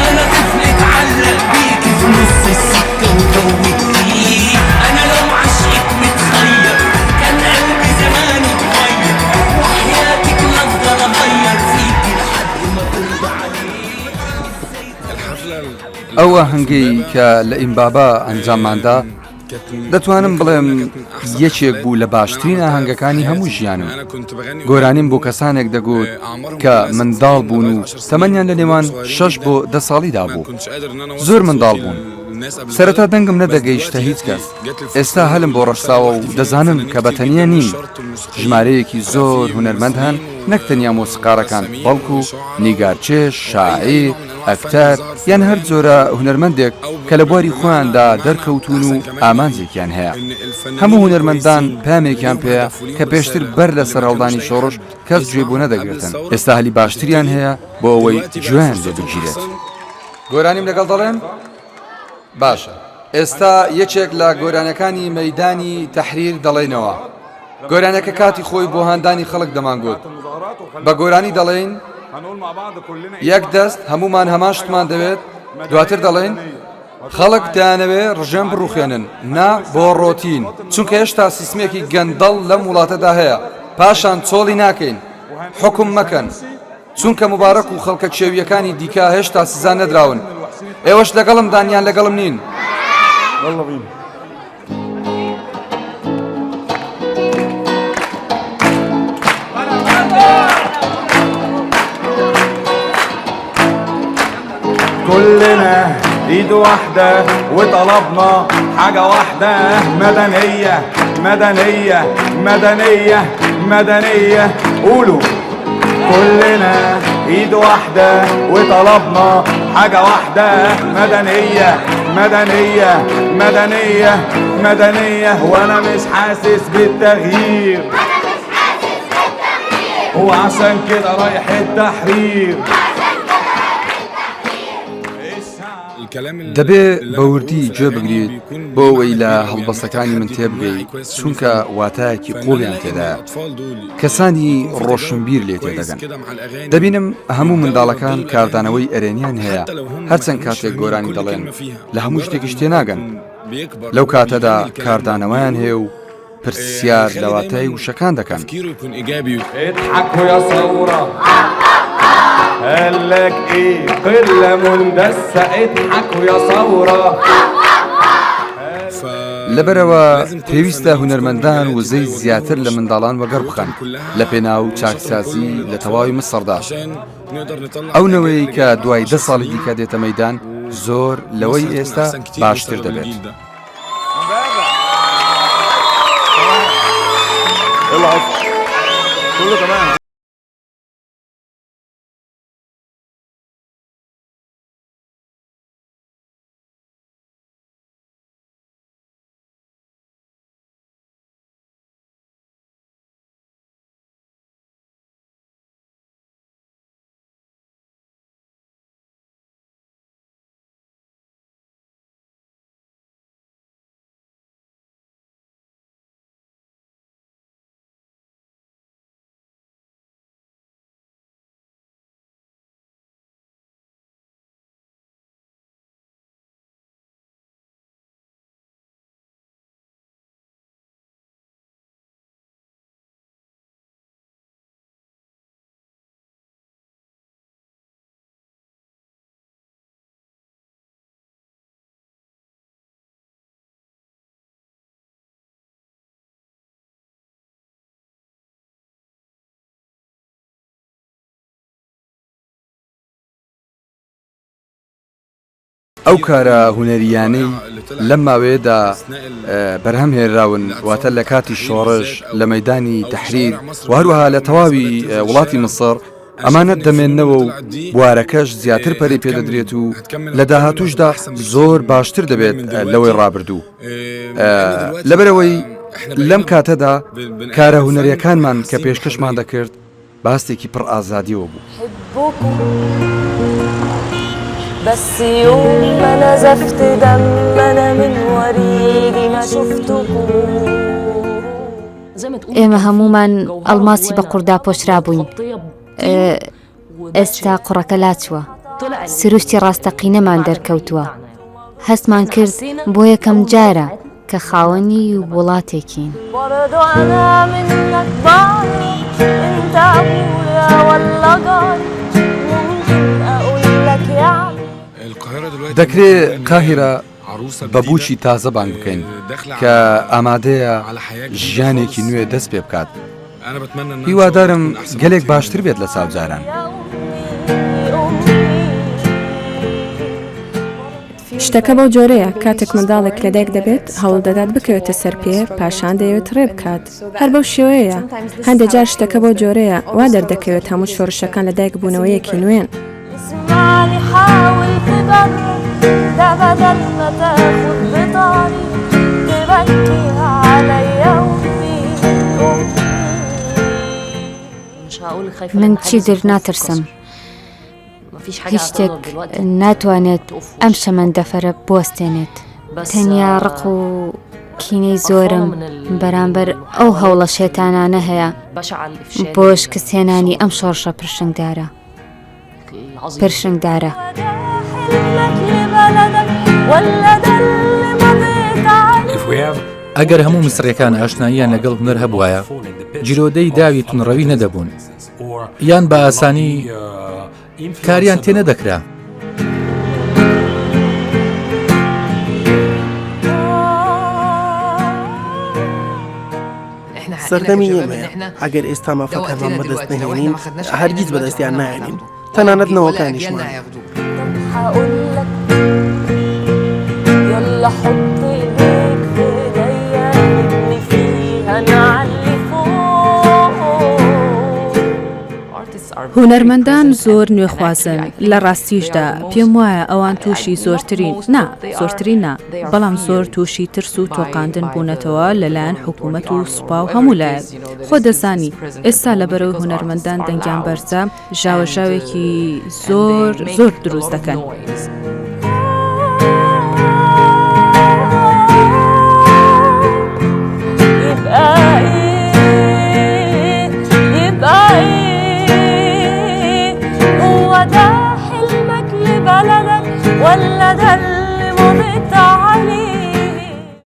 انا طفل اتعلق بيكي في نص السكه وتوهتيه انا لو عشقك متخير كان قلبي زمانه اتغير وحياتك لا افضل اغير فيكي لحد ما ترضى عليك ئەو ئاهەنگەی کە لە ئیمبابە ئەنجامماندا دەتوانم بڵێم یەکێک بوو لە باشترین ئاهەنگەکانی هەموو ژیانم. گۆرانیم بۆ کەسانێک دەگوت کە منداڵ بوون و تەمەنیان لە نێوان شەش بۆ دە ساڵیدا بوو. زۆر منداڵ بوون. سەرەتا دەنگم نەدەگەیشتە هیچ کەس. ئێستا هەلم بۆ ڕەخساوە و دەزانم کە بە تەنیا نیم. ژمارەیەکی زۆر هونەرمەند هەن نەک تەنیا مۆسیقارەکان بەڵکو نیگارکێش، شاعیر، ئەکتەر یان هەر جۆرە هونەرمەندێک کە لە بواری خۆیاندا دەرکەوتوون و ئامانجێکیان هەیە. هەموو هونەرمەندان پەیامێکیان پێیە کە پێشتر بەر لە سەرهەڵدانی شۆڕش کەس گوێی بۆ نەدەگرتن، ئێستا هەلی باشتریان هەیە بۆ ئەوەی گوێیان لێ بگیرێت. گۆرانیم لەگەڵ دەڵێن؟ باشە ئێستا یەکێک لە گۆرانەکانی مەیدانی تەحریر دەڵێینەوە. گۆرانەکە کاتی خۆی بۆ هاندانی خەڵک دەمانگوت. بە گۆرانی دەڵێین یەک دەست هەموومان هەمان شتمان دەوێت، دواتر دەڵێین خەڵک دەیانەوێ ڕژێم بڕوخێنن نا بۆ ڕۆتین، چونکە هێشتا سیستمێکی گەندەڵ لەم وڵاتەدا هەیە، پاشان چۆڵی ناکەین، حوکم مەکەن. چونکە موبارەک و خەڵکە کێوییەکانی دیکە هێشتا سزا نەدراون. ئێوەش لەگەڵمدان یان لەگەڵم نین؟ كلنا ايد واحدة وطلبنا حاجة واحدة مدنية مدنية مدنية مدنية قولوا كلنا ايد واحدة وطلبنا حاجة واحدة مدنية مدنية مدنية مدنية وانا مش حاسس بالتغيير وعشان كده رايح التحرير دەبێ بە وردی گوێ بگریت بۆ ئەوەی لە هەڵبەستەکانی من تێبگەی چونکە واتایەکی قوڵیان تێدایە کەسانی ڕۆشنبیر لێ تێدەگەن دەبینم هەموو منداڵەکان کاردانەوەی ئەرێنیان هەیە هەرچەند کاتێک گۆرانی دەڵێن لە هەموو شتێکیش تێناگەن لەو کاتەدا کاردانەوەیان هەیە و پرسیار لە واتای وشەکان دەکەن. اضحكوا يا ثورة قال لك ايه قلة مندسة اضحكوا يا ثورة. لەبەرئەوە پێویستە هونەرمەندان وزەی زیاتر لە منداڵان وەگەڕ بخەن لە پێناو چاکسازی لە تەواوی میسڕدا. ئەو نەوەیەی کە دوای دە ساڵی دیکە دێتە مەیدان زۆر لەوەی ئێستا باشتر دەبێت. ئەو کارە هونەرییانەی لەم ماوەیەدا بەرهەم هێنراون، واتە لە کاتی شۆڕش، لە مەیدانی تەحریر و هەروەها لە تەواوی وڵاتی میسڕ، ئەمانە دەمێننەوە و بوارەکەش زیاتر پەرەی پێدەدرێت و لە داهاتووشدا زۆر باشتر دەبێت لەوەی ڕابردوو. لەبەرئەوەی لەم کاتەدا کارە هونەرییەکانمان کە پێشکەشمان دەکرد، بە هەستێکی پڕ ئازادیەوە بوو. ئێمە هەموومان ئەڵماسی بە قوڕدا پۆشرابووین. ئێستا قوڕەکە لاچووە. سروشتی ڕاستەقینەمان دەرکەوتووە. هەستمان کرد بۆ یەکەم جارە کە خاوەنی وڵاتێکین. دەکرێ قاهیرە بە بووکی تازە بانگ بکەین کە ئامادەیە ژیانێکی نوێ دەست پێ بکات. هیوادارم گەلێک باشتر بێت لە چاو جاران. شتەکە بەو جۆرەیە، کاتێک منداڵێک لەدایک دەبێت، هەوڵ دەدات بکەوێتە سەر پێ، پاشان دەیەوێت ڕێ بکات. هەر بەو شێوەیەیە. هەندێک جار شتەکە بەو جۆرەیە، وا دەردەکەوێت هەموو شۆڕشەکان لەدایکبوونەوەیەکی نوێن. من چیتر ناترسم. هیچ شتێک ناتوانێت ئەم شەمەندەفەرە بوەستێنێت. تەنیا ڕق و کینەی زۆرم بەرامبەر ئەو هەوڵە شێتانانە هەیە بۆ شکستهێنانی ئەم شۆڕشە پرشنگدارە. پرشنگدارە. ئەگەر هەموو میسڕییەکان ئاشناییان لەگەڵ هونەر هەبوایە، گیرۆدەی داوی توندڕەوی نەدەبوون، یان بە ئاسانی کاریان تێ نەدەکرا. سەردەمی ئێمەیە، ئەگەر ئێستا مافەکانمان بەدەست نەهێنین، هەرگیز بەدەستیان ناهێنین، تەنانەت نەوەکانیشمان. هونەرمەندان زۆر نوێخوازن، لە ڕاستیشدا پێم وایە ئەوان تووشی زۆرترین، نا، زۆرترین نا، بەڵام زۆر تووشی ترس و تۆقاندن بوونەتەوە لەلایەن حکوومەت و سوپا و هەموو لایەک. خۆ دەزانی ئێستا لەبەرەوەی هونەرمەندان دەنگیان بەرزە، ژاوەژاوێکی زۆر زۆر دروست دەکەن.